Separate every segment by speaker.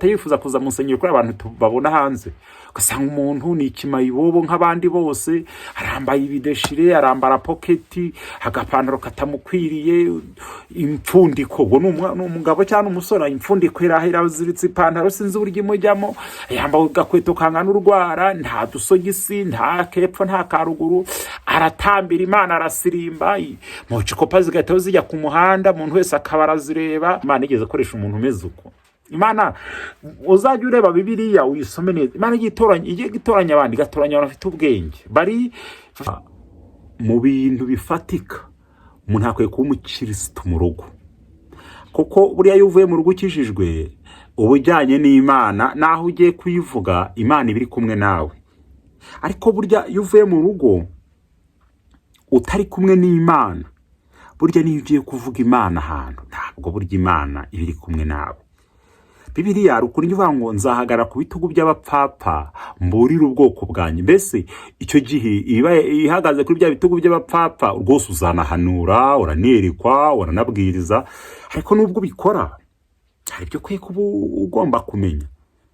Speaker 1: Yifuza kuza mu nsengero kuri abantu babona hanze, ugasanga umuntu ni ikimayibobo nk'abandi bose, arambaye ibideshire, arambara poketi, agapantaro katamukwiriye, impfundiko. Ubwo ni umugabo cyangwa umusore, impfundiko iraziritse ipantaro, sinzi uburyo imujyamo. Yambaye agakweto kangana urwara, nta dusogisi, nta kepfo, nta karuguru, aratambira Imana, arasirimba, mochikopa zigahita zijya ku muhanda, umuntu wese akaba arazireba. Imana igeze akoresha umuntu umeze uko? Imana, uzajya ureba Bibiliya uyisome neza, Imana igiye itoranya, igiye itoranya abandi, igatoranya abantu bafite ubwenge bari mu bintu bifatika. Umuntu akwiye kuba umukirisitu mu rugo, kuko buriya iyo uvuye mu rugo ukijijwe, uba ujyanye n'Imana, naho ugiye kuyivuga Imana iba iri kumwe nawe. Ariko burya iyo uvuye mu rugo utari kumwe n'Imana, burya niyo ugiye kuvuga Imana ahantu, ntabwo burya Imana iba iri kumwe nawe. Bibiliya hari ukuntu ivuga ngo: "Nzahagarara ku bitugu by'abapfapfa mburire ubwoko bwanjye." Mbese icyo gihe iba ihagaze kuri bya bitugu by'abapfapfa, rwose uzanahanura, uranerekwa, uranabwiriza. Ariko nubwo ubikora, hari ibyo ukwiye kuba ugomba kumenya.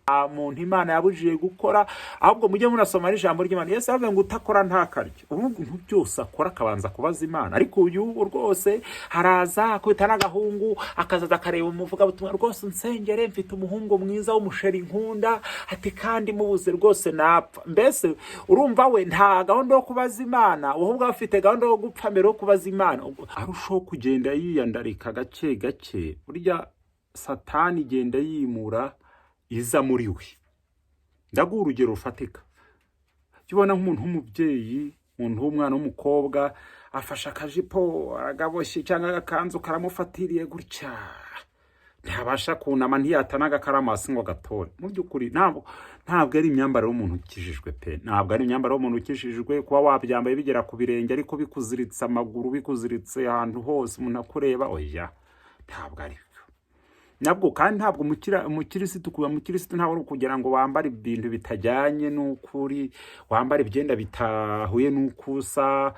Speaker 1: Nta muntu Imana yabujije gukora, ahubwo mujye munasoma n'ijambo ry'Imana. Yesu yavuze ngo: "Utakora ntakarye." Ubu ibintu byose akora akabanza kubaza Imana. Ariko uyu rwose haraza akubita n'agahungu, akazaza akareba umuvugabutumwa: "Rwose unsengere, mfite umuhungu mwiza w'umusheri nkunda," ati, "kandi mubuze rwose napfa." Mbese urumva we nta gahunda yo kubaza Imana, ahubwo afite gahunda yo gupfa mbere yo kubaza Imana. Arushaho kugenda yiyandarika gake gake, burya Satani igenda yimura iza muri we. Ndaguha urugero rufatika. Jya ubona nk'umuntu w'umubyeyi, umuntu w'umwana w'umukobwa, afashe akajipo aragaboshye cyangwa agakanzu karamufatiriye gutya, ntabasha kunama, ntiyata n'agakaramu hasi ngo agatore. Mu by'ukuri ntabwo ari imyambarire y'umuntu ukijijwe pe, ntabwo ari imyambarire y'umuntu ukijijwe kuba wabyambaye bigera ku birenge, ariko bikuziritse amaguru, bikuziritse ahantu hose, umuntu akureba. Oya, ntabwo ari byo nabwo. Kandi ntabwo umukirisitu, kuba umukirisitu ntabwo ari ukugira ngo wambare ibintu bitajyanye n'ukuri, wambare ibyenda bitahuye n'uko usa,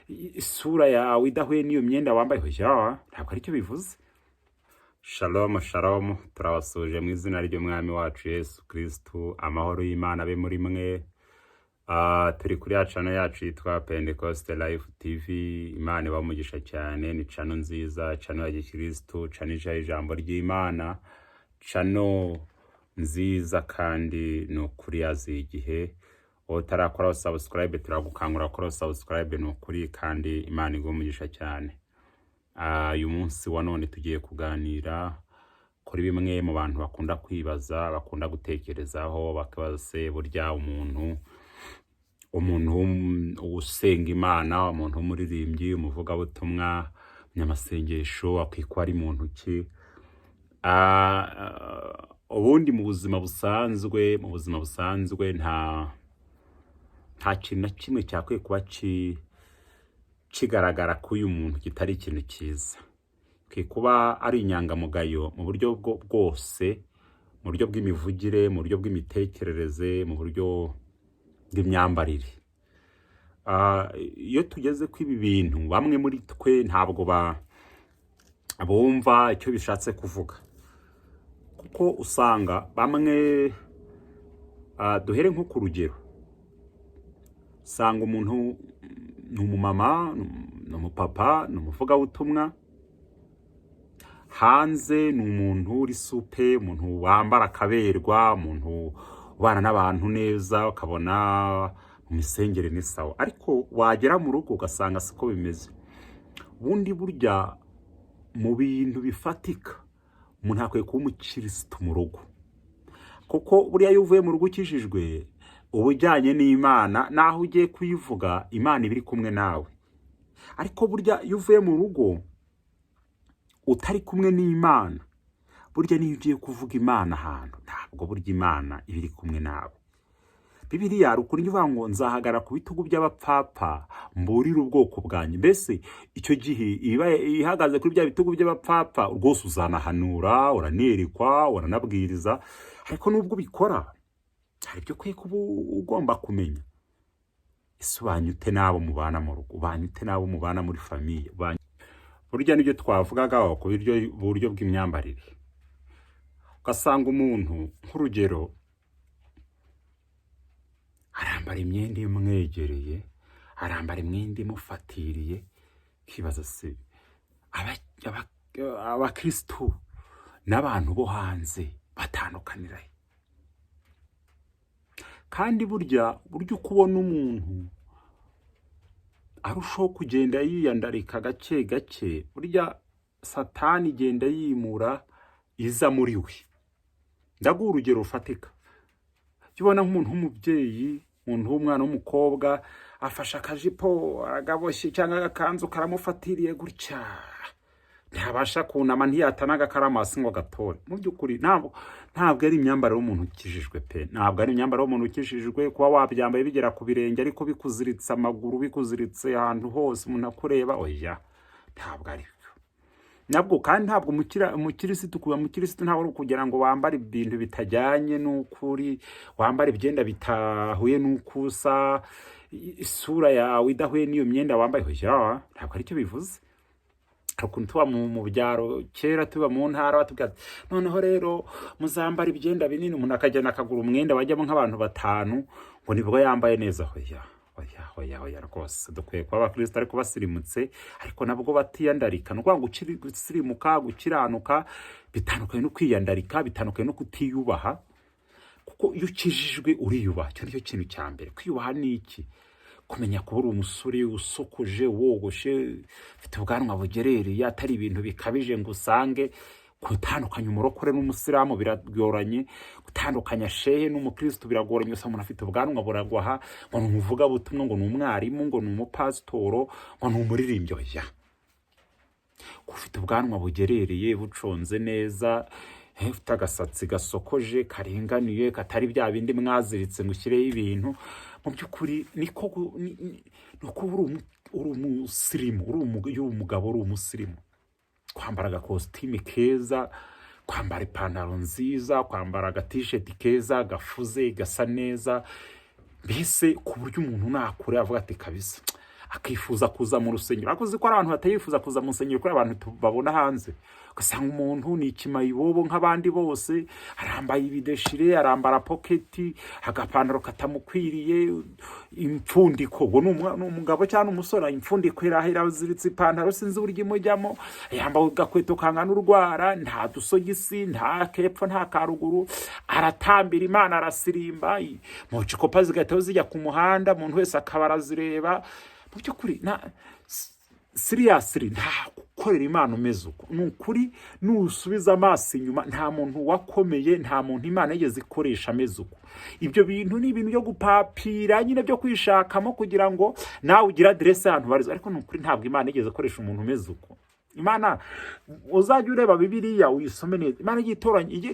Speaker 1: isura yawe idahuye n'iyo myenda wambaye. Oya, ntabwo aricyo bivuze. Shalom, shalom, turabasuje mu izina ry'Umwami wacu Yesu Kirisitu. Amahoro y'Imana abe muri mwe. Turi kuri ya channel yacu yitwa Pentecost Life TV. Imana ibamugisha cyane. Ni channel nziza, channel ya gikirisitu, channel icaho ijambo ry'Imana, channel nziza kandi ni ukuri yaziye igihe. Wowe utarakoraho subscribe, turagukangurira gukora subscribe, ni ukuri, kandi Imana iguhe umugisha cyane. Uyu munsi wa none tugiye kuganira kuri bimwe mu bantu bakunda kwibaza, bakunda gutekerezaho, bakabaza se burya umuntu usenga Imana, umuntu w'umuririmbyi, umuvugabutumwa, umunyamasengesho, akwiye kuba ari muntu ki? Ubundi mu buzima busanzwe nta kintu na kimwe cyakwiye kuba kigaragara ko uyu muntu kitari ikintu cyiza. Akwiye kuba ari inyangamugayo mu buryo bwose, mu buryo bw'imivugire, mu buryo bw'imitekerereze, mu buryo bw'imyambarire. Iyo tugeze ku ibi bintu, bamwe muri twe ntabwo bumva icyo bishatse kuvuga, kuko usanga bamwe, duhere nko ku rugero, usanga umuntu ni umumama, ni umupapa, ni umuvugabutumwa, hanze ni umuntu uri super, umuntu wambara akaberwa, umuntu ubana n'abantu neza, ukabona mu misengere ni sawa, ariko wagera mu rugo ugasanga siko bimeze. Ubundi burya mu bintu bifatika, umuntu akwiye kuba umukirisitu mu rugo, kuko buriya iyo uvuye mu rugo ukijijwe, uba ujyanye n'Imana, naho ugiye kuyivuga Imana iba iri kumwe nawe. Ariko burya iyo uvuye mu rugo utari kumwe n'Imana, burya niyo ugiye kuvuga Imana ahantu, ntabwo burya Imana iba iri kumwe nawe. Bibiliya hari ukuntu ivuga ngo: "Nzahagarara ku bitugu by'abapfapfa mburire ubwoko bwanjye." Mbese icyo gihe iba ihagaze kuri bya bitugu by'abapfapfa, rwose uzanahanura, uranerekwa, uranabwiriza. Ariko nubwo ubikora, hari ibyo ukwiye kuba ugomba kumenya. Ese ubanye ute n'abo mubana mu rugo? Ubanye ute n'abo mubana muri famille? Burya nibyo twavugaga ku buryo bw'imyambarire. Ugasanga umuntu, nk'urugero, arambara imyenda imwegereye, arambara imyenda imufatiriye, ukibaza se abakirisitu n'abantu bo hanze batandukanira he? Kandi burya uko ubona umuntu arushaho kugenda yiyandarika gake gake, burya Satani igenda yimura iza muri we. Ndaguha urugero rufatika. Jya ubona nk'umuntu w'umubyeyi, umuntu w'umwana w'umukobwa, afashe akajipo aragaboshye cyangwa agakanzu karamufatiriye gutya, ntabasha kunama, ntiyata n'agakaramu hasi ngo agatore. Mu by'ukuri ntabwo ari imyambarire y'umuntu ukijijwe pe, ntabwo ari imyambarire y'umuntu ukijijwe kuba wabyambaye bigera ku birenge ariko bikuziritse amaguru, bikuziritse ahantu hose, umuntu akureba. Oya, ntabwo ari byo nabwo. Kandi ntabwo umukirisitu, kuba umukirisitu ntabwo ari ukugira ngo wambare ibintu bitajyanye n'ukuri, wambare ibyenda bitahuye n'uko usa, isura yawe idahuye n'iyo myenda wambaye. Oya, ntabwo aricyo bivuze. Hari ukuntu tuba mu byaro kera, tuba mu ntara, batubwira ati: "Noneho rero muzambara ibyenda binini." Umuntu akagenda akagura umwenda wajyamo nk'abantu batanu, ngo nibwo yambaye neza. Oya, oya, oya, oya rwose. Dukwiye kuba abakristo ariko basirimutse, ariko nabwo batiyandarika. Ni ukuvuga ngo gusirimuka, gukiranuka bitandukanye no kwiyandarika, bitandukanye no kutiyubaha, kuko iyo ukijijwe uriyubaha. Icyo nicyo kintu cya mbere. Kwiyubaha ni iki? Kumenya kuba uri umusore usokoje, wogoshe, ufite ubwanwa bugerereye, atari ibintu bikabije ngo usange gutandukanya umurokore n'umusilamu biragoranye, gutandukanya shehe n'umukristo biragoranye. Usanga umuntu afite ubwanwa buragwa aha, ngo ni umuvugabutumwa, ngo ni umwarimu, ngo ni umupasitoro, ngo ni umuririmbyi. Oya, ufite ubwanwa bugerereye, buconze neza, ufite agasatsi gasokoje karinganiye, katari bya bindi mwaziritse ngo ushyireho ibintu, mu by'ukuri niko ni uko uri umusirimu, iyo uri umugabo uri umusirimu. Kwambara agakositime keza, kwambara ipantaro nziza, kwambara agatisheti keza gafuze, gasa neza, mbese ku buryo umuntu nakure avuga ati: "Kabisa," akifuza kuza mu rusengero. Ariko uzi ko hari abantu batayifuza kuza mu rusengero kubera abantu babona hanze? Ugasanga umuntu ni ikimayibobo nk'abandi bose, arambaye ibideshire, arambara poketi, agapantaro katamukwiriye, impfundiko. Ubwo ni umugabo cyangwa umusore, impfundiko irahira iraziritse ipantaro, sinzi uburyo imujyamo, yambaye agakweto kangana urwara, nta dusogisi, nta kepfo, nta karuguru, aratambira Imana, arasirimba, mochikopa zigahita zijya ku muhanda, umuntu wese akaba arazireba. Mu by'ukuri na seriously, nta gukorera Imana umeze uko. Ni ukuri, nusubiza amaso inyuma, nta muntu wakomeye, nta muntu Imana yigeze ikoresha ameze uko. Ibyo bintu ni ibintu byo gupapira nyine, byo kwishakamo kugira ngo nawe ugire aderese ahantu barizwa. Ariko ni ukuri, ntabwo Imana yigeze ikoresha umuntu umeze uko. Imana, uzajya ureba Bibiliya uyisome neza, Imana igiye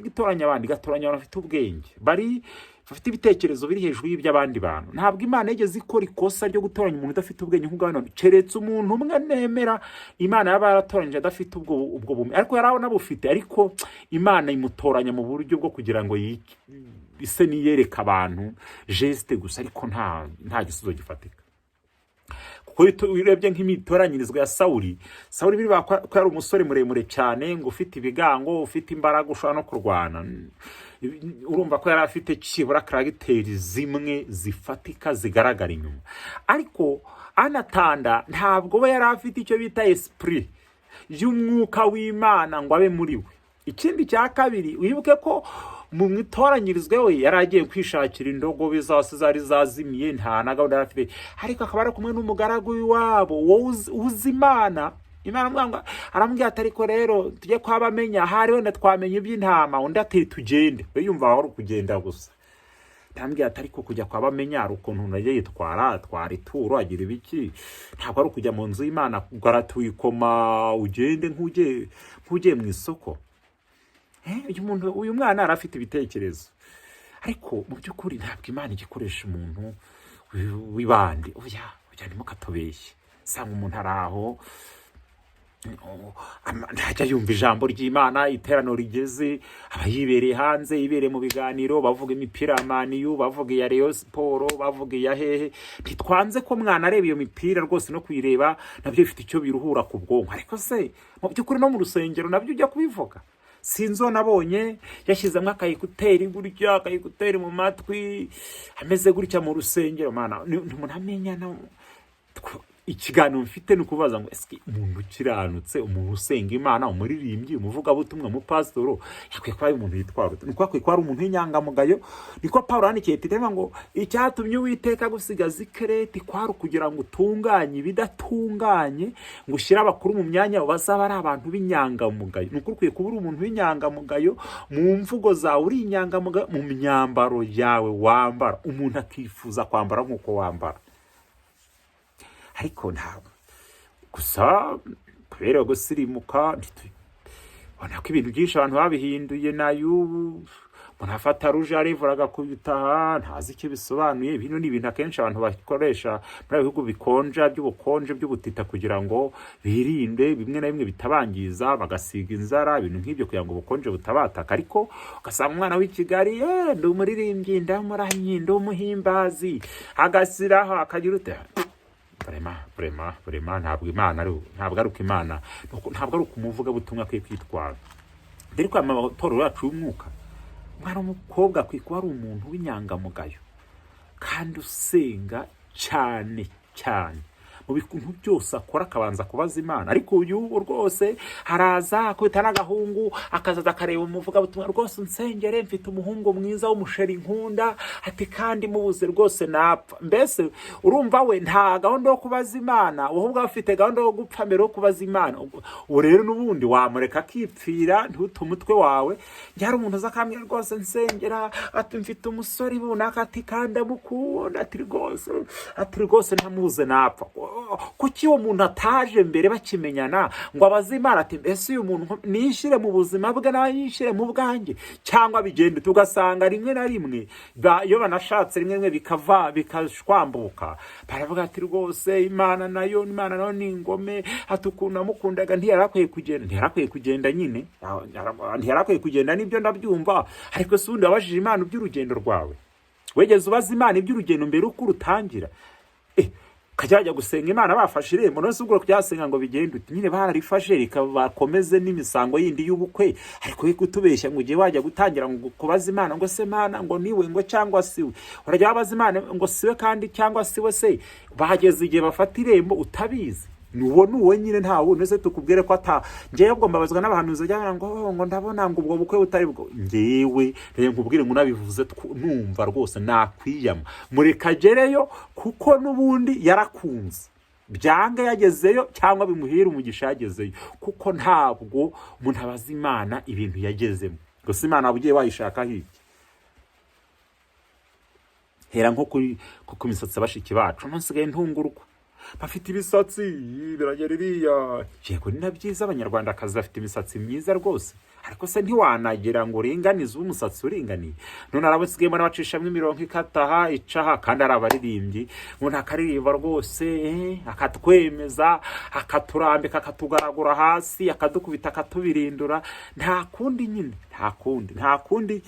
Speaker 1: itoranya abandi, igatoranya abantu bafite ubwenge, bari bafite ibitekerezo biri hejuru y'iby'abandi bantu. Ntabwo Imana yigeze ikora ikosa ryo gutoranya umuntu udafite ubwenge nk'ubwa none, keretse umuntu umwe nemera Imana yaba yaratoranyije adafite ubwo bumenyi, ariko yari anabufite, ariko Imana imutoranya mu buryo bwo kugira ngo ise niyereka abantu geste gusa, ariko nta gisubizo gifatika. Kuko iyo urebye nk'imitoranyirizwe ya Sawuli, Sawuli biri ko yari umusore muremure cyane, ngo ufite ibigango, ufite imbaraga, ushobora no kurwana, urumva ko yari afite kibura caractère zimwe zifatika zigaragara inyuma. Ariko anatanda ntabwo we yari afite icyo bita esprit y'umwuka w'Imana ngo abe muri we. Ikindi cya kabiri, wibuke ko mu mitoranyirizwe we yari agiye kwishakira indogobe zose zari zazimiye, nta na gahunda yari afite, ariko akaba ari kumwe n'umugaragu w'iwabo wowe uzi Imana. Imana aramubwira ati: "Ariko rero tujye kwa bamenya, ahari wenda twamenya iby'intama." Undi ati: "Tugende." We yumva aho ari ukugenda gusa. Ndambwira ati: "Ariko kujya kwa bamenya hari ukuntu umuntu ajya yitwara, atwara ituro, agira ibiki. Ntabwo ari ukujya mu nzu y'Imana ngo aratuyikoma ugende nk'ugiye mu isoko." Uyu muntu, uyu mwana yari afite ibitekerezo, ariko mu by'ukuri ntabwo Imana ijya ikoresha umuntu w'ibandi. Oya, oya, ntimukatubeshye. Usanga umuntu ari aho, ntajya yumva ijambo ry'Imana, iteraniro rigeze aba yibereye hanze, yibereye mu biganiro, bavuga imipira ya Man U, bavuga iya Rayon Sports, bavuga iya hehe. Ntitwanze ko mwana areba iyo mipira rwose, no kuyireba nabyo bifite icyo biruhura ku bwonko, ariko se mu by'ukuri no mu rusengero nabyo ujya kubivuga? Sinzi uwo nabonye yashyizemo aka écouteur gutya, aka écouteur mu matwi, ameze gutya mu rusengero. Mana, ntimunamenya ikiganiro mfite ni ukubaza ngo: ese umuntu ukiranutse, umuntu usenga Imana, umuririmbyi, umuvugabutumwa, umupasitoro, yakwiye kuba ari umuntu yitwara ute? Niko akwiye kuba ari umuntu w'inyangamugayo. Niko Paul yandikiye Tito ngo: icyatumye Uwiteka agusigaza i Kereti kwari ukugira ngo utunganye ibidatunganye, ngo ushyire abakuru mu myanya bazaba ari abantu b'inyangamugayo. Ni ukuri, ukwiye kuba uri umuntu w'inyangamugayo mu mvugo zawe, uri inyangamugayo mu myambaro yawe wambara, umuntu akifuza kwambara nk'uko wambara. Ariko ntabwo gusa kubera gusirimuka, ubona ko ibintu byinshi abantu babihinduye. N'ay'ubu umuntu afata rouge à lèvres agakubita aha, ntazi icyo bisobanuye. Bino ni ibintu akenshi abantu bakoresha muri bihugu bikonja, by'ubukonje, by'ubutita, kugira ngo birinde bimwe na bimwe bitabangiza, bagasiga inzara, ibintu nk'ibyo, kugira ngo ubukonje butabataka. Ariko ugasanga umwana w'i Kigali: "Ndi umuririmbyi, ndamuramyi, ndi umuhimbazi," agasiraho akagira ute. Vraiment, vraiment, vraiment, ntabwo Imana ari, ntabwo ari uko Imana, ntabwo ari uko umuvugabutumwa akwiye kwitwara. Dore ko amatorero yacu y'umwuka, umwana w'umukobwa akwiye kuba ari umuntu w'inyangamugayo kandi usenga cyane cyane, mu bintu byose akora akabanza kubaza Imana. Ariko uyu rwose haraza akubita n'agahungu, akazaza akareba umuvugabutumwa: "Rwose unsengere, mfite umuhungu mwiza w'umu chéri nkunda," ati, "kandi mubuze rwose napfa." Mbese urumva we nta gahunda yo kubaza Imana, ahubwo afite gahunda yo gupfa mbere yo kubaza Imana. Ubu rero n'ubundi wamureka akipfira, ntute umutwe wawe. Njye hari umuntu uza akambwira: "Rwose nsengera," ati, "mfite umusore runaka," ati, "kandi amukunda," ati, "rwose," ati, "rwose ntamubuze napfa." Kuki uwo muntu ataje mbere bakimenyana ngo abaze Imana ati: "Mbese uyu muntu nishyire mu buzima bwe, nawe yishyire mu bwanjye, cyangwa bigende?" Tugasanga rimwe na rimwe iyo banashatse, rimwe rimwe bikava bikashwambuka, baravuga ati: "Rwose Imana nayo ni ingome," ati, "ukuntu namukundaga, ntiyarakwiye kugenda." Ntiyarakwiye kugenda nyine, ntiyarakwiye kugenda, nibyo ndabyumva. Ariko si ubundi wabajije Imana iby'urugendo rwawe? Wegeze ubaza Imana iby'urugendo mbere uko urutangira? Ukajya wajya gusenga Imana bafashe irembo, none se ubwo byasenga ngo bigende ute? Nyine bararifashe, reka bakomeze n'imisango yindi y'ubukwe. Ariko we kutubeshya ngo ugiye wajya gutangira ngo kubaza Imana ngo: "Se Mana, ngo niwe, ngo cyangwa siwe?" Urajya wabaza Imana ngo siwe kandi cyangwa siwe, se bageze igihe bafata irembo utabizi? Nuwo nuwo nyine, nta wundi ese tukubwire ko ata. Ngewe ubwo mbabazwa n'abahanuzi bajya ngo ndabona ngo ubwo bukwe butari bwo. Ngewe reka nkubwire ngo unabivuze numva rwose nakwiyama. Murekagereyo, kuko n'ubundi yarakunze, byanga yagezeyo cyangwa bimuhira umugisha yagezeyo, kuko ntabwo umuntu abaza Imana ibintu yagezemo. Gusa Imana waba ugiye wayishakaho iki? Hera nko kuri ku misatsi. Bashiki bacu ntusigaye ntungurwa, bafite ibisatsi biragera iriya. Yego, ni na byiza, Abanyarwandakazi bafite imisatsi myiza rwose. Ariko se ntiwanagira ngo uringanize umusatsi uringaniye? None arabo nsigaye mbona bacishamo imirongo ikataha icaha, kandi ari abaririmbyi. Umuntu akaririmba rwose, akatwemeza, akaturambika, akatugaragura hasi, akadukubita, akatubirindura. Nta kundi nyine, nta kundi, nta kundi,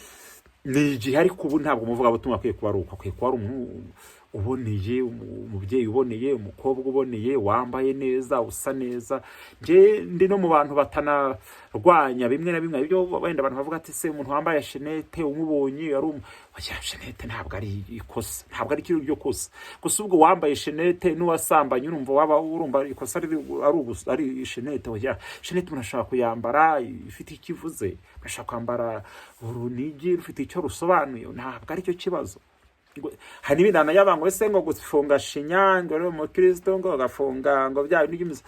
Speaker 1: ni igihe. Ariko ubu ntabwo umuvugabutumwa akwiye kuba ari uko. Akwiye kuba ari umuntu uboneye, umubyeyi uboneye, umukobwa uboneye, wambaye neza, usa neza. Njye ndi no mu bantu batanarwanya bimwe na bimwe ibyo wenda abantu bavuga ati: "Se umuntu wambaye chaînette umubonye ari Oya, chaînette ntabwo ari ikosa, ntabwo ari ikiri ryo kosa. Gusa ubwo wambaye chaînette n'uwasambanye, urumva waba urumva ikosa ari chaînette? Oya, chaînette umuntu ashobora kuyambara ifite icyo ivuze, ashobora kwambara urunigi rufite icyo rusobanuye, ntabwo aricyo kibazo. Hari n'ibindi y'abantu ngo ese ngo gufunga shinya, ngo uri umukristo, ngo ugafunga ngo bya bintu by'imizi.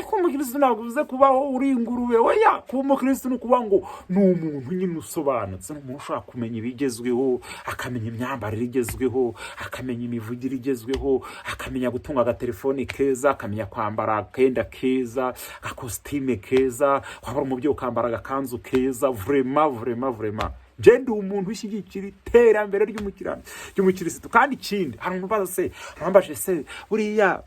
Speaker 1: Kuba umukristo ntabwo bivuze kubaho uri ingurube. Oya, kuba umukristo ni ukuvuga ngo ni umuntu nyine usobanutse, ni umuntu ushobora kumenya ibigezweho, akamenya imyambarire igezweho, akamenya imivugire igezweho, akamenya gutunga agatelefoni keza, akamenya kwambara akenda keza, agakositime keza, waba uri umubyeyi ukambara agakanzu keza. Vraiment, vraiment, vraiment, njye ndi umuntu ushyigikira iterambere ry'umukirisitu. Kandi ikindi, hari umuntu ubaza se, wambaje se: "Buriya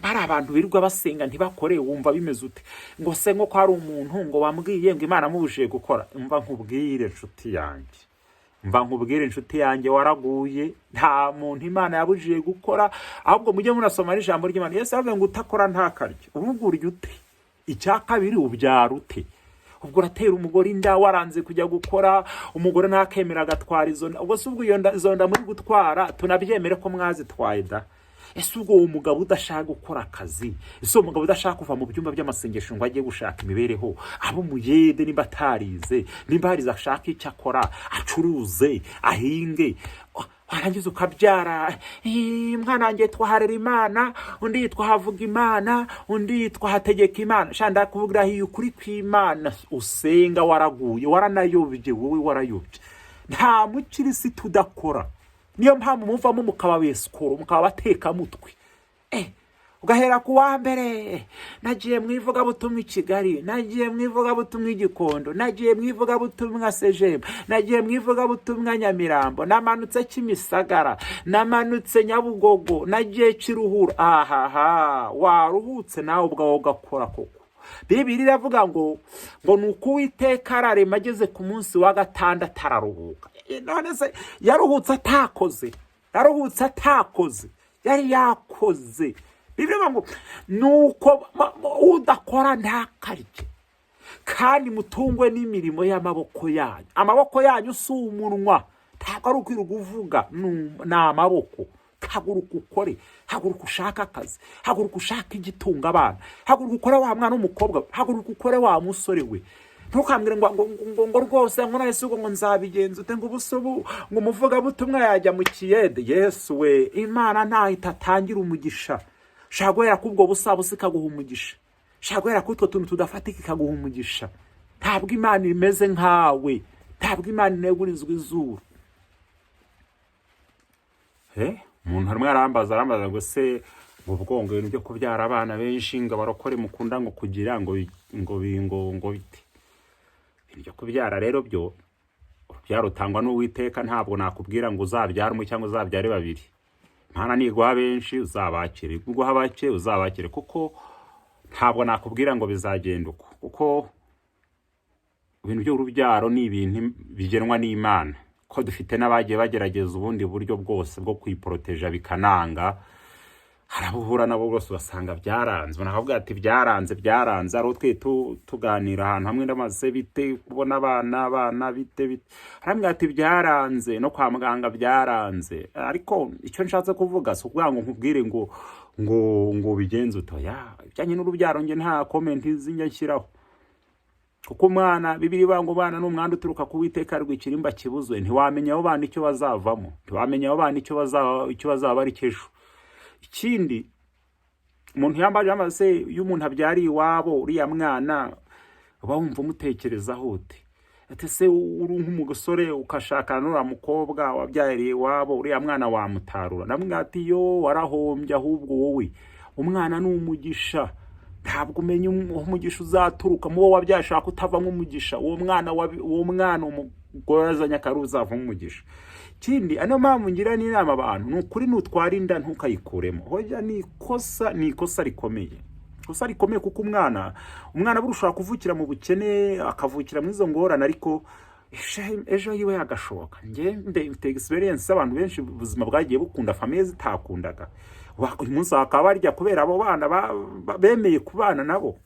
Speaker 1: bari abantu birirwa basenga ntibakore, wumva bimeze ute?" Ngo se ngo ko hari umuntu ngo wambwiye ngo Imana amubujije gukora. Mva nkubwire, inshuti yanjye, mva nkubwire, inshuti yanjye, waraguye. Nta muntu Imana yabujije gukora. Ahubwo mujye munasoma n'ijambo ry'Imana. Yesu aravuga ngo: "Utakora ntakarye." Ubu urya ute? Icya kabiri, ubyara ute? Ubwo uratera umugore inda waranze kujya gukora, umugore ntakemera agatwara izo nda. Ubwo se ubwo iyo nda, izo nda muri gutwara, tunabyemere ko mwazitwaye da? Ese ubwo uwo mugabo udashaka gukora akazi, ese uwo mugabo udashaka kuva mu byumba by'amasengesho ngo ajye gushaka imibereho, abo umuyede, nimba atarize, nimba yarize ashaka icyo akora, acuruze, ahinge, warangiza ukabyara? "Eh, umwana wanjye yitwa Harerimana, undi yitwa Havugimana, undi yitwa Hategekimana." Sha, ndakubwira hiyo ukuri kw'Imana usenga, waraguye, waranayobye wowe, warayobye. Nta mukirisitu udakora. Niyo mpamvu muvamo mukaba besikoro, mukaba batekamutwe. Ugahera ku wa mbere: "Nagiye mu ivugabutumwa i Kigali, nagiye mu ivugabutumwa i Gikondo, nagiye mu ivugabutumwa Sejemu, nagiye mu ivugabutumwa Nyamirambo, namanutse Kimisagara, namanutse Nyabugogo, nagiye Kiruhura." Ahaha, waruhutse nawe ubwawe ugakora koko? Bibiri iravuga ngo ni uko Uwiteka ararema, ageze ku munsi wa gatandatu araruhuka. None se yaruhutse atakoze? Yaruhutse atakoze? Yari yakoze. Bibiri ivuga ngo ni uko udakora ntakarye, kandi mutungwe n'imirimo y'amaboko yanyu. Amaboko yanyu si umunwa, ntabwo ari ukwirirwa uvuga, ni amaboko. Haguruka ukore, haguruka ushake akazi, haguruka ushake igitunga abana, haguruka ukore wa mwana w'umukobwa we, haguruka ukore wa musore we. Ntukambwire ngo rwose ngo none se ubwo ngo nzabigenza ute, ngo ubu ubu ngo umuvugabutumwa yajya mu kiyede? Yesu we, Imana ntahita atangira umugisha. Shaka guhera kuri ubwo busabusa ikaguha umugisha, shaka guhera kuri utwo tuntu tudafatika ikaguha umugisha. Ntabwo Imana imeze nkawe, ntabwo Imana inegurizwa izuru. Umuntu arimo arambaza ngo se ngo ubwo ngo ibintu byo kubyara abana benshi, ngo abarokore mukunda ngo kugira ngo bite ibintu byo kubyara? Rero byo urubyaro rutangwa n'Uwiteka. Ntabwo nakubwira ngo uzabyare umwe cyangwa uzabyare babiri. Imana niguha benshi uzabakire, iguha bake uzabakire, kuko ntabwo nakubwira ngo bizagenda uko, kuko ibintu by'urubyaro ni ibintu bigenwa n'Imana. Ko dufite n'abagiye bagerageza ubundi buryo bwose bwo kwiporoteja bikananga, hari abo uhura nabo bose ugasanga byaranze, ubona akavuga ati: "Byaranze, byaranze." Hari utwe tuganira ahantu hamwe, ndamaze bite kubona abana bite bite, arambwira ati: "Byaranze, no kwa muganga byaranze." Ariko icyo nshatse kuvuga si ukuvuga ngo nkubwire ngo bigenze utoya. Ibijyanye n'urubyaro njye nta comment zijya nshyiraho, kuko umwana, Bibiri ivuga ngo umwana ni umwanda uturuka ku Witeka, rw'ikirimba kibuzwe. Ntiwamenya abo bana icyo bazavamo, ntiwamenya abo bana icyo bazaba bari cy'ejo. Ikindi, umuntu yambaye amaze, iyo umuntu abyariye iwabo, uriya mwana uba wumva umutekerezaho ute? Ati se uri nk'umusore ukashakana n'uriya mukobwa wabyariye iwabo, uriya mwana wamutarura? Namwe ati: "Yo, warahombye." Ahubwo wowe, umwana ni umugisha. Ntabwo umenya umugisha uzaturuka mu wo wabyaye. Ashaka utavamo umugisha uwo mwana, uwo mwana umugore azanye akari uzavamo umugisha. Ikindi, ariyo mpamvu ngira n'inama abantu, ni ukuri, nutwara inda ntukayikuremo. Hoya, ni ikosa, ni ikosa rikomeye, ikosa rikomeye, kuko umwana buriya ushobora kuvukira mu bukene, akavukira muri izo ngorane, ariko ejo yiwe yagashoboka. Njye mfite experience y'abantu benshi ubuzima bwagiye bukunda, famille zitakundaga. Uyu munsi bakaba barya kubera abo bana bemeye kubana nabo,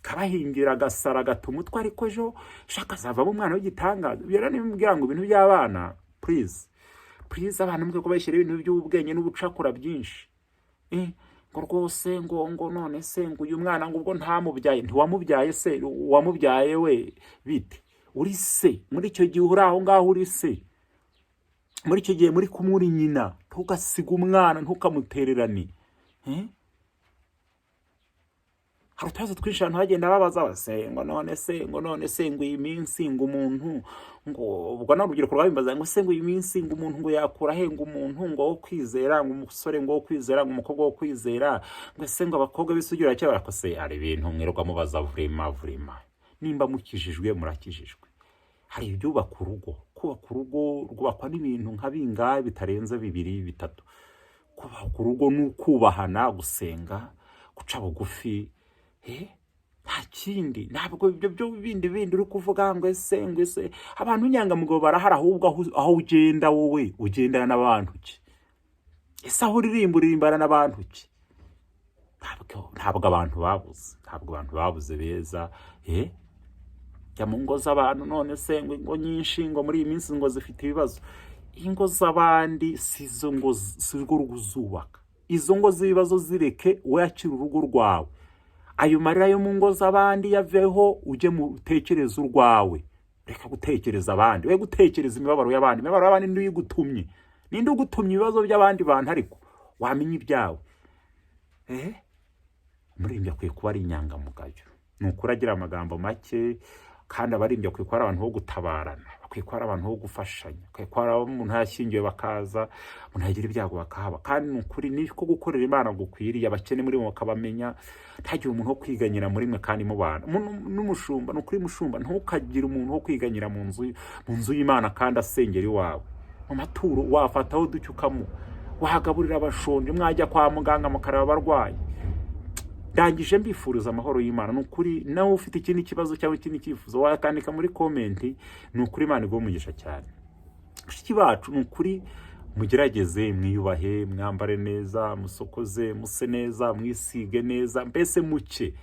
Speaker 1: kabahingira agasara agata umutwe, ariko ejo shaka azavamo umwana w'igitangaza. Ibyo rero nimubwira ngo ibintu by'abana, please, please, abana mwe ko bashyira ibintu by'ubwenge n'ubucakura byinshi. Ngo rwose ngo none se ngo uyu mwana ngo ubwo ntamubyaye? Ntiwamubyaye se, wamubyaye we bite? Uri se muri icyo gihe, uri aho ngaho, uri se muri icyo gihe muri kumwe, uri nyina. Ntugasige umwana, ntukamutererane. Hari utubazo twinshi abantu bagenda babaza base ngo none se, ngo none se ngo iyi minsi ngo umuntu ngo, ubwo n'urubyiruko rwabimbaza, ngo se ngo iyi minsi ngo umuntu ngo yakura he ngo umuntu ngo wo kwizera, ngo umusore ngo wo kwizera, ngo umukobwa wo kwizera, ngo ese ngo abakobwa b'isugi baracyari barakose? Hari ibintu mwirirwa mubaza. Vraiment, vraiment, nimba mukijijwe, murakijijwe. Hari ibyubaka urugo. Kubaka urugo rwubakwa n'ibintu nka bingahe? Bitarenze bibiri, bitatu. Kubaka urugo ni ukubahana, gusenga, guca bugufi, nta kindi. Ntabwo ibyo byo bindi uri kuvuga ngo ese abantu inyangamugayo barahari. Ahubwo aho ugenda wowe ugendana n'abantu ki? Ese aho uririmba uririmbana n'abantu ki? Ntabwo abantu babuze, ntabwo abantu babuze beza. Jya mu ngo z'abantu. None se ngo ingo nyinshi ngo muri iyi minsi ngo zifite ibibazo? Ingo z'abandi si zo ngo si rwo ruzubaka. Izo ngo z'ibibazo zireke, wakira urugo rwawe. Ayo marira yo mu ngo z'abandi yaveho, ujye mu utekereze urwawe. Reka gutekereza abandi, we gutekereza imibabaro y'abandi. Imibabaro y'abandi ninde uyigutumye? Ninde ugutumye ibibazo by'abandi bantu? Ariko wamenya ibyawe. Umuririmbyi akwiye kuba ari inyangamugayo, ni ukuri, agira amagambo make. Kandi abaririmbyi bakwiye kuba ari abantu bo gutabarana, bakwiye kuba ari abantu bo gufashanya, bakwiye kuba ari abo umuntu yashyingiwe bakaza, umuntu yagira ibyago bakahaba. Kandi ni ukuri niko gukorera Imana gukwiriye. Abakene muri mwe bakabamenya, ntagire umuntu wo kwiganyira muri mwe kandi mubana. N'umushumba, ni ukuri, mushumba, ntukagire umuntu wo kwiganyira mu nzu y'Imana kandi asengera iwawe. Mu maturo wafataho duke ukamuha, wagaburira abashonje, mwajya kwa muganga mukareba abarwayi. Ndangije mbifuriza amahoro y'Imana. Ni ukuri, nawe ufite ikindi kibazo cyangwa ikindi cyifuzo wakandika muri comment. Ni ukuri, Imana iguhe umugisha cyane. Bashiki bacu, ni ukuri mugerageze mwiyubahe, mwambare neza, musokoze, muse neza, mwisige neza, mbese muke.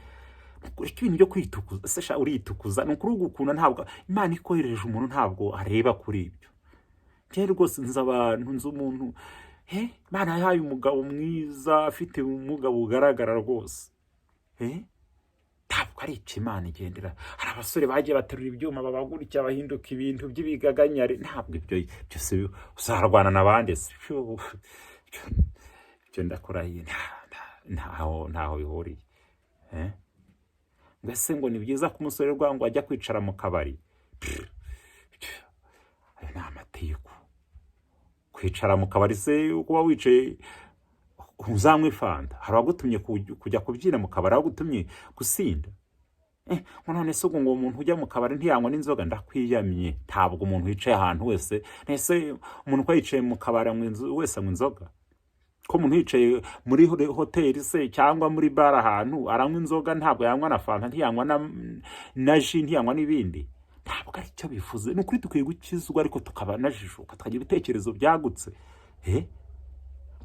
Speaker 1: Ureke ibintu byo kwitukuza. Se sha uritukuza? Ni ukuri ugukunda ntabwo Imana ikohereje umuntu ntabwo areba kuri ibyo. Njyewe rwose nzi abantu, nzi umuntu he Imana yahaye umugabo mwiza afite ubumuga bugaragara rwose. Ntabwo ari icyo Imana igendera. Hari abasore bagiye baterura ibyuma baba gutya, bahinduka ibintu by'ibigaganyare. Ntabwo ibyo byose uzarwana n'abandi se. Ibyo ndakurahiye, ntaho bihuriye. Mbese ngo ni byiza ko umusore rwa ngo ajya kwicara mu kabari? Ayo ni amatiku. Kwicara mu kabari se, kuba wicaye uzanywa ifanta, hari abagutumye kujya kubyina mu kabari? Abagutumye gusinda? Ngo none se ubwo ngo umuntu ujya mu kabari ntiyanywa n'inzoga? Ndakwiyamye, ntabwo umuntu wicaye ahantu wese. Ese umuntu uko yicaye mu kabari anywa wese anywa inzoga? Ko umuntu yicaye muri hoteli se cyangwa muri bar ahantu aranywa inzoga, ntabwo yanywa na fanta, ntiyanywa na jus, ntiyanywa n'ibindi? Ntabwo ari cyo bivuze. Ni ukuri dukwiye gukizwa ariko tukaba najijuka, tukagira ibitekerezo byagutse.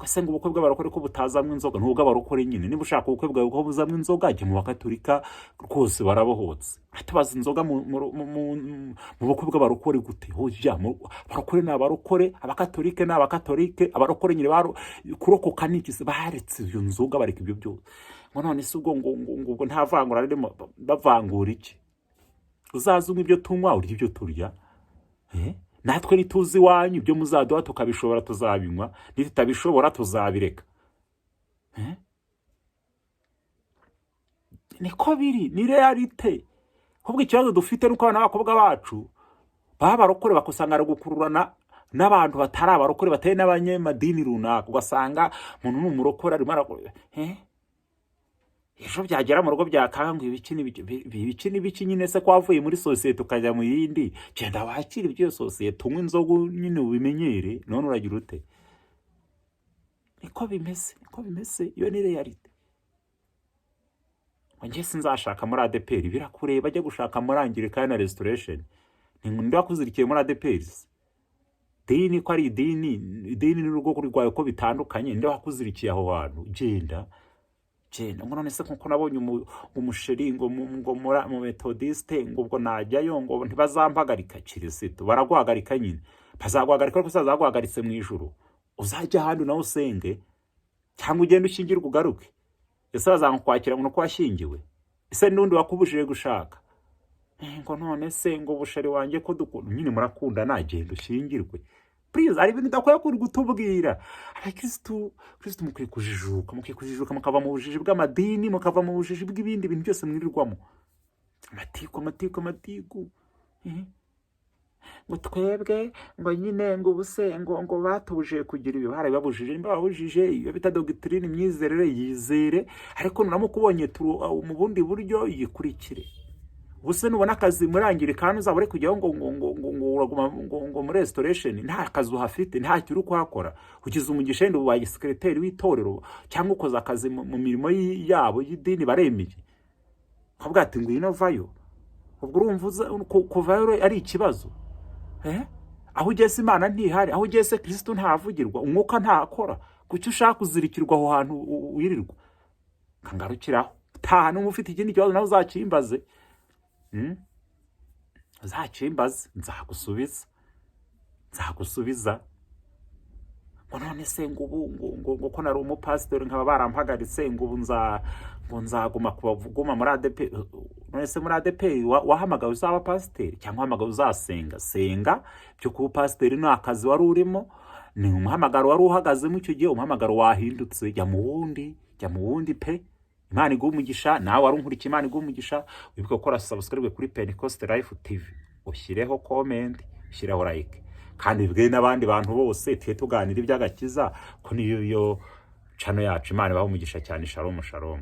Speaker 1: Ese ngo ubukwe bw'abarokore ko butazamwa inzoga? Ni ubw'abarokore nyine. Niba ushaka ubukwe bwawe ko buzamwa inzoga, jya mu Bakaturika rwose barabohotse. Tubaza inzoga mu bukwe bw'abarokore gute? Hoya, abarokore ni abarokore, Abakatolike ni Abakatolike. Abarokore nyine kurokoka ni iki se? Baretse iyo nzoga, bareka ibyo byose. Ngo none se ubwo ngo ubwo nta vangura ririmo? Bavangura iki? Uzaze unywa ibyo tunywa, urya ibyo turya. Natwe ntituzi iwanyu, ibyo muzaduha tukabishobora tuzabinywa, nitutabishobora tuzabireka. Niko biri, ni réalité. Ahubwo ikibazo dufite nuko abana b'abakobwa bacu baba abarokore, bakusanga ari gukururana n'abantu batari abarokore, batari n'abanyamadini runaka. Ugasanga umuntu ni umurokore arimo arakora, Ejo byagera mu rugo byakanga ngo ibiki n'ibiki, ibiki n'ibiki nyine. Se ko wavuye muri sosiyete ukajya mu yindi, genda wakire ibyo sosiyete, unywe inzoga nyine ubimenyere. None uragira ute? Niko bimeze, niko bimeze, iyo ni réalité. Ngo njye sinzashaka muri ADEPR, birakureba. Ajya gushaka muri Anglican na Restoration. Ni nde wakuzirikiye muri ADEPR se? Dini ko ari idini, idini n'urugo rwawe ko bitandukanye, nde wakuzirikiye aho hantu? Genda, genda. Ngo none se nkuko nabonye umusheri ngo mu Methodiste, ngo ubwo najyayo ngo ntibazampagarika? Kirisitu baraguhagarika nyine, bazaguhagarika, ariko uzazaguhagaritse mu ijuru. Uzajya ahandi nawe usenge, cyangwa ugende ushyingirwe ugaruke. Ese bazakwakira ngo nuko washyingiwe? Ese n'undi wakubujije gushaka? Ngo none se ngo busheri wanjye ko dukunda nyine, murakundana, genda ushyingirwe. Please, hari ibintu udakwiye kuri kutubwira. Abakristu, kristu, mukwiye kujijuka, mukwiye kujijuka, mukava mu bujiji bw'amadini, mukava mu bujiji bw'ibindi bintu byose mwirirwamo. Amatiku, amatiku, amatiku. Ngo twebwe ngo nyine ngo ubuse ngo batubujije kugira ibi, barabibabujije. Nimba babujije iyo bita doctrine, imyizerere, yizere, ariko nuramuka ubonye mu bundi buryo, yikurikire. Ubuse nubona akazi muri Anglican uzaba uri kujyaho ngo uraguma ngo muri Restoration? Nta kazi uhafite, nta kintu uri kuhakora. Ugize umugisha wenda ubaye secrétaire w'itorero cyangwa ukoze akazi mu mirimo yabo y'idini, baremeye, ukavuga ati ngwino vayo. Ubwo urumva kuvayo ari ikibazo? Aho ugeze Imana ntihari, aho ugeze Kristo ntahavugirwa, umwuka ntakora. Kuki ushaka kuzirikirwa aho hantu wirirwa? Kangarukiraho, taha. Niba ufite ikindi kibazo nawe uzakimbaze. Uzakimbaze, nzagusubiza, nzagusubiza. Ngo none se ngo ubu ngo ko nari umupasitori nkaba barampagaritse, ngo ubu ngo nzaguma kubaguma muri ADEPR? None se muri ADEPR wahamagawe uzaba pasiteri cyangwa wahamagawe uzasenga? Senga. Byo kuba pasiteri ni akazi wari urimo, ni umuhamagaro wari uhagazemo icyo gihe. Umuhamagaro wahindutse, jya mu wundi, jya mu wundi pe. Imana iguhe umugisha. Nawe wari unkurikiye, Imana iguhe umugisha. Wibuke gukora subscribe kuri Pentecost Life TV, ushyireho comment, ushyireho like, kandi bibwire n'abandi bantu bose tujye tuganira iby'agakiza, ko niyo yo channel yacu. Imana ibahe umugisha cyane. Shalom, shalom.